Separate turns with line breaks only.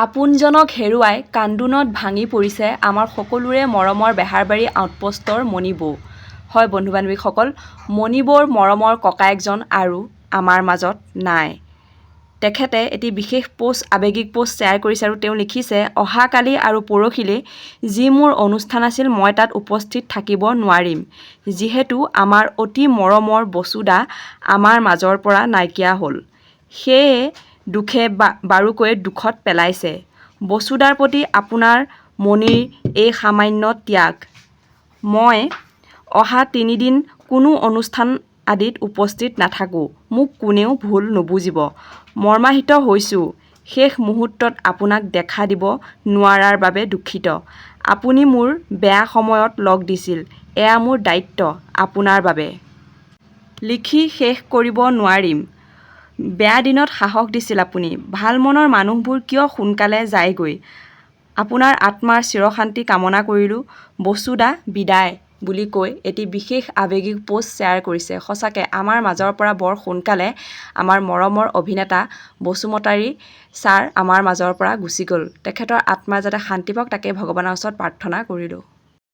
আপোনজনক হেৰুৱাই কান্দোনত ভাঙি পৰিছে আমাৰ সকলোৰে মৰমৰ বেহাৰবাৰী আউটপোষ্টৰ মণি বৌ। হয় বন্ধু বান্ধৱীসকল, মণি বৌৰ মৰমৰ ককায়েকজন আৰু আমাৰ মাজত নাই। তেখেতে এটি বিশেষ পোষ্ট, আৱেগিক পোষ্ট শ্বেয়াৰ কৰিছে আৰু তেওঁ লিখিছে, অহাকালি আৰু পৰহিলৈ যি মোৰ অনুষ্ঠান আছিল মই তাত উপস্থিত থাকিব নোৱাৰিম, যিহেতু আমাৰ অতি মৰমৰ বসুদা আমাৰ মাজৰ পৰা নাইকিয়া হ'ল। সেয়ে দুখে বাৰুকৈয়ে দুখত পেলাইছে। বসুদাৰ প্ৰতি আপোনাৰ মণিৰ এই সামান্য ত্যাগ। মই অহা তিনিদিন কোনো অনুষ্ঠান আদিত উপস্থিত নাথাকোঁ, মোক কোনেও ভুল নুবুজিব। মৰ্মাহত হৈছোঁ। শেষ মুহূৰ্তত আপোনাক দেখা দিব নোৱাৰাৰ বাবে দুখিত। আপুনি মোৰ বেয়া সময়ত লগ দিছিল, এয়া মোৰ দায়িত্ব আপোনাৰ বাবে। লিখি শেষ কৰিব নোৱাৰিম। বেয়া দিনত সাহস দিছিল আপুনি। ভাল মনৰ মানুহবোৰ কিয় সোনকালে যায়গৈ। আপোনাৰ আত্মাৰ চিৰশান্তি কামনা কৰিলোঁ, বসুদা বিদায় বুলি কৈ এটি বিশেষ আৱেগিক পোষ্ট শ্বেয়াৰ কৰিছে। সঁচাকৈ আমাৰ মাজৰ পৰা বৰ সোনকালে আমাৰ মৰমৰ অভিনেতা বসুমতাৰী ছাৰ আমাৰ মাজৰ পৰা গুচি গ'ল। তেখেতৰ আত্মা যাতে শান্তি পাওক, তাকেই ভগৱানৰ ওচৰত প্ৰাৰ্থনা কৰিলোঁ।